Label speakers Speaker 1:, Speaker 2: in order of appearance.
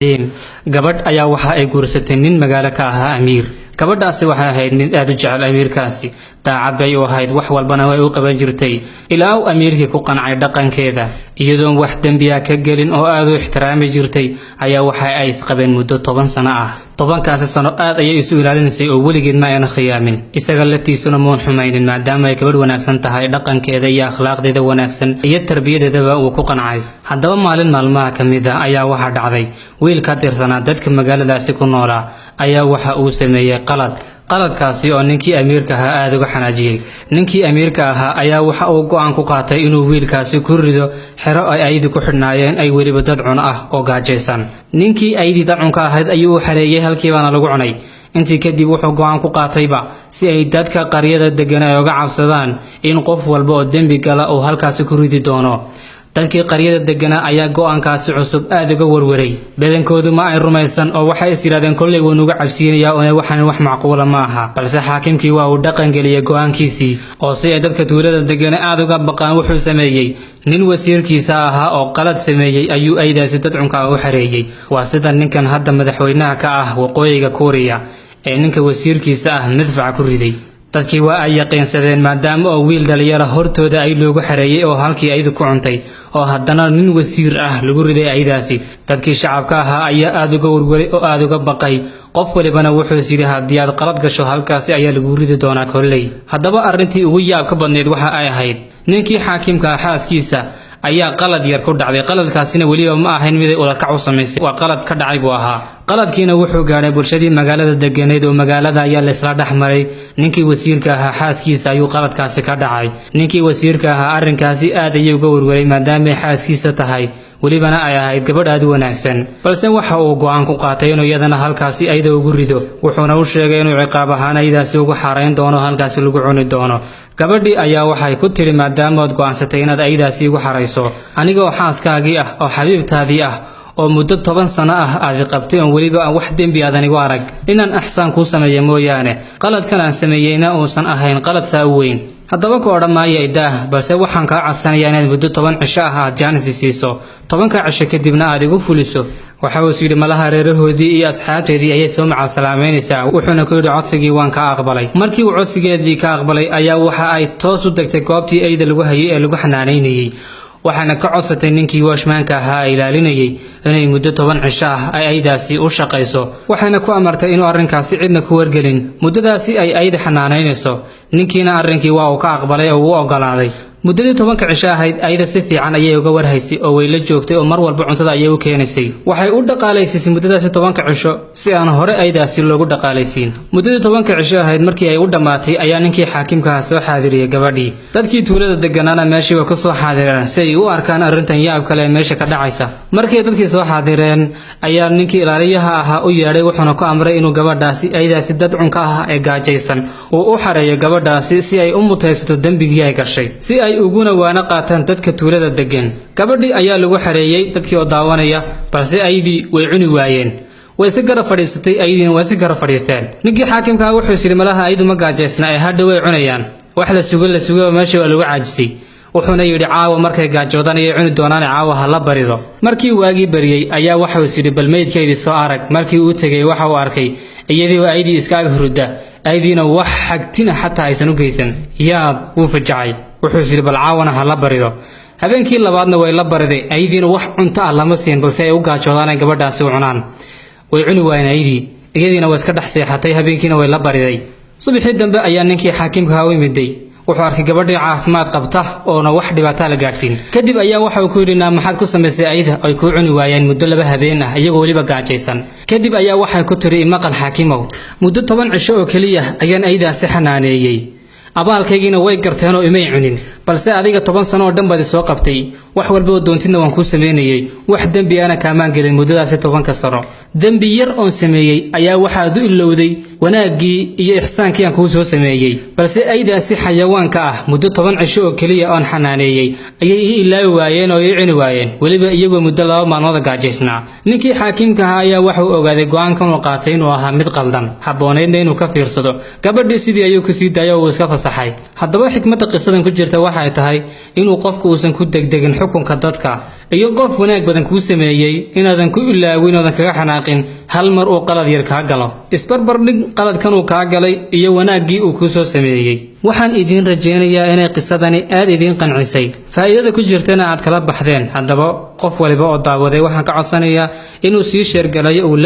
Speaker 1: Gabadh ayaa waxa ay guursatay nin magaalo ka ahaa amiir. Gabadhaasi waxay ahayd mid aad u jecel amiirkaasi, daacad bay u ahayd, wax walbana way u qaban jirtay, ilaa uu amiirkii ku qancay dhaqankeeda. Iyadoon wax dembiya ka gelin oo aad u ixtiraami jirtay ayaa waxa ay isqabeen muddo 10 sano ah. 10-kaasi sano aad ayay isu ilaalinaysay oo weligeed ma ayna khiyaamin. Isaga laftiisuna muun xumaynin, maadaama ay gabadh wanaagsan tahay, dhaqankeeda iyo akhlaaqdeeda wanaagsan iyo tarbiyadeedaba uu ku qancay. Haddaba maalin maalmaha ka mid ah ayaa waxaa dhacday, wiil ka tirsanaa dadka magaaladaasi ku noolaa ayaa waxa uu sameeyey qalad, qaladkaasi oo ninkii amiirka ahaa aada uga xanaajiyey. Ninkii amiirka ahaa ayaa waxa uu go'aan ku qaatay inuu wiilkaasi ku rido xero ay aydi ku xidhnaayeen, ay weliba dad cuno ah oo gaajaysan. Ninkii aydii dad cunka ahayd ayuu u xareeyey, halkiibaana lagu cunay. Intii kadib wuxuu go'aan ku qaatayba, si ay dadka qaryada deggan ay uga cabsadaan, in qof walba oo dembi gala uu halkaasi ku ridi doono. Dadkii qaryada degganaa ayaa go'aankaasi cusub aada uga warwaray. Badankoodu ma ay rumaysan oo waxay is yidhahdeen, "Kolley wuu nuga cabsiinayaa oone, waxaan wax macquula ma aha." Balse xaakimkii waa uu dhaqangeliyey go'aankiisii, oo si ay dadka tuulada deggana aada uga baqaan, wuxuu sameeyey nin wasiirkiisa ahaa oo qalad sameeyey ayuu aydaasi dadcunka u xareeyey. Waa sida ninkan hadda madaxweynaha ka ah Waqooyiga Kuuriya ee ninka wasiirkiisa ah madfaca ku riday. Dadkii waa ay yaqiinsadeen, maadaama oo wiil dhalinyara hortooda ay loogu xareeyey oo halkii aydu ku cuntay, oo haddana nin wasiir ah lagu riday aydaasi. Dadkii shacabka ahaa ayaa aada uga warwaray oo aada uga baqay. Qof walibana wuxuu is yidhi, "Haddii aad qalad gasho, halkaasi ayaa lagu ridi doonaa kolley." Haddaba arrintii ugu yaabka badneyd waxa ay ahayd, ninkii xaakimka ah xaaskiisa ayaa qalad yar ku dhacday. Qaladkaasina weliba ma ahayn miday ulakac u samaysay, waa qalad ka dhacay buu ahaa. Qaladkiina wuxuu gaadhay bulshadii magaalada deganeyd, oo magaalada ayaa laysla dhex maray, ninkii wasiirka ahaa xaaskiisa ayuu qaladkaasi ka dhacay. Ninkii wasiirka ahaa arrinkaasi aad ayuu uga warwaray, maadaamay xaaskiisa tahay, welibana ay ahayd gabadh aad u wanaagsan. Balse waxa uu go'aan ku qaatay inuu iyadana halkaasi ayda ugu rido, wuxuuna u sheegay inuu ciqaab ahaan aydaasi ugu xarayn doono, halkaasi lagu cuni doono. Gabadhii ayaa waxay ku tidhi, "Maadaamood go'aansatay inaad aydaasi igu xarayso, aniga oo xaaskaagii ah oo xabiibtaadii ah oo muddo 10 sano ah aad qabtay, oon weliba aan wax dembi aadan igu arag inaan axsaan kuu sameeya mooyaane, qaladkan aan sameeyeyna uusan ahayn qalad saa u weyn, haddaba ku odhan maayo idaah, balse waxaan kaa codsanayaa inaad muddo 10 cisho ah aad jaanisi siiso, 10-ka cisho kadibna aad igu fuliso." Waxa uus yidhi malaha reerahoodii iyo asxaabteedii ayay soo macalsalaameynaysaa, wuxuuna ku yidhi, "Codsigii waan ka aqbalay." Markii uu codsigeedii ka aqbalay ayaa waxa ay toos u degtay goobtii eyda lagu hayay ee lagu xanaanaynayey, waxaana ka codsatay ninkii watchman-ka ahaa ee ilaalinayay inay muddo 10 cisho ah ay aydaasi u shaqayso, waxayna ku amartay inuu arrinkaasi cidna ku wargelin muddadaasi ay ayda xanaanaynayso. Ninkiina arrinkii waa uu ka aqbalay oo uu ogolaaday. Muddadii 10-ka cisho ahayd ayada si fiican ayay uga warhaysay oo way la joogtay, oo mar walba cuntada ayay u keenaysay. Waxay u dhaqaalaysiisay muddadaasi 10-ka cisho si aan hore aydaasi loogu dhaqaalaysiin. Muddadii 10-ka cisho ahayd markii ay u dhammaatay ayaa ninkii xaakimkaha soo xaadiriyey gabadhii. Dadkii tuulada degganaana meeshii way ku soo xaadireen si ay u arkaan arrintan yaab kale ee meesha ka dhacaysa. Markii dadkii soo xaadireen ayaa ninkii ilaaliyaha ahaa u yeedhay, wuxuuna ku amray inuu gabadhaasi aydaasi dad cunka ah ee gaajaysan uu u xareeyo gabadhaasi, si ay u mutaysato dembigii ay gashay, si ay uguna waana qaataan dadka tuulada degan. Gabadhii ayaa lagu xareeyey dadkii oo daawanaya, balse aydii way cuni waayeen. Way iska garab fadhiisatay, aydiina way iska garab fadhiisteen. Ninkii xaakimkaa wuxuu is yidhi, malaha aydu ma gaajaysna ee hadha way cunayaan. Wax la sugo la sugo, meeshii waa lagu caajisay. Wuxuuna yidhi, "Caawa markay gaajoodaan ayay cuni doonaan, caawa ha la barido." Markii waagii bariyey ayaa waxau is yidhi, "Bal meydkeydii soo arag." Markii uu tegey waxa uu arkay iyadii oo aydii iska ag hurudda, aydiina wax xagtina xataa aysan u geysan. Yaab, wuu fajacay. Wuxuu is yidhi, "Bal caawana ha la barido." Habeenkii labaadna way la bariday, aydiina wax cunto ah lama siin, balse ay u gaajoodaan ay gabadhaasi u cunaan. Way cuni waayeen aydii, iyadiina way iska dhex seexatay, habeenkiina way la bariday. Subaxii dambe ayaa ninkii xaakimkaha u imiday. Wuxuu arkay gabadhii caafimaad qabta oona wax dhibaataa la gaadhsiin. Kadib ayaa waxa uu ku yidhi, "Naa, maxaad ku samaysay ayda ay kuu cuni waayeen muddo 2 habeen ah, iyagoo weliba gaajaysan?" Kadib ayaa waxay ku tiri, "Imaqal xaakimow, muddo 10 cisho oo keliya ayaan aydaasi xanaaneeyey, abaalkaygiina way garteen oo imay cunin, balse adiga 10 sano oo dhan baad isoo qabtay, wax walba oo doontidna waan kuu samaynayey, wax dembi ana kaamaan gelin muddadaasi 10-ka sano. Dembi yar oon sameeyey ayaa waxaad u ilowday wanaaggii iyo ixsaankii aan kuu soo sameeyey, balse aydaasi xayawaanka ah muddo 10 cisho oo keliya oon xanaaneeyey ayay ii ilaawi waayeen oo ii cuni waayeen, weliba iyagoo muddo 2 maalmood gaajaysnaa." Ninkii xaakiimka ahaa ayaa waxauu ogaaday go'aankan uu qaatay inuu ahaa mid qaldan, habboonaydna inuu ka fiirsado. Gabadhii sidii ayuu kusii daayay oo uu iska fasaxay. Haddaba xikmadda qisadan ku jirta waxay tahay inuu qofku uusan ku degdegin xukunka dadka. Iyo qof wanaag badan kuu sameeyey inaadan ku ilaawin oodan kaga xanaaqin hal mar uu qalad yar kaa galo. Isbarbardhig qaladkan uu kaa galay iyo wanaaggii uu kuu soo sameeyey. Waxaan idiin rajaynayaa inay qisadani aad idiin qancisay, faa'iidada ku jirtana aad kala baxdeen. Haddaba qof waliba oo daawaday waxaan ka codsanayaa inuu sii share galayo uu la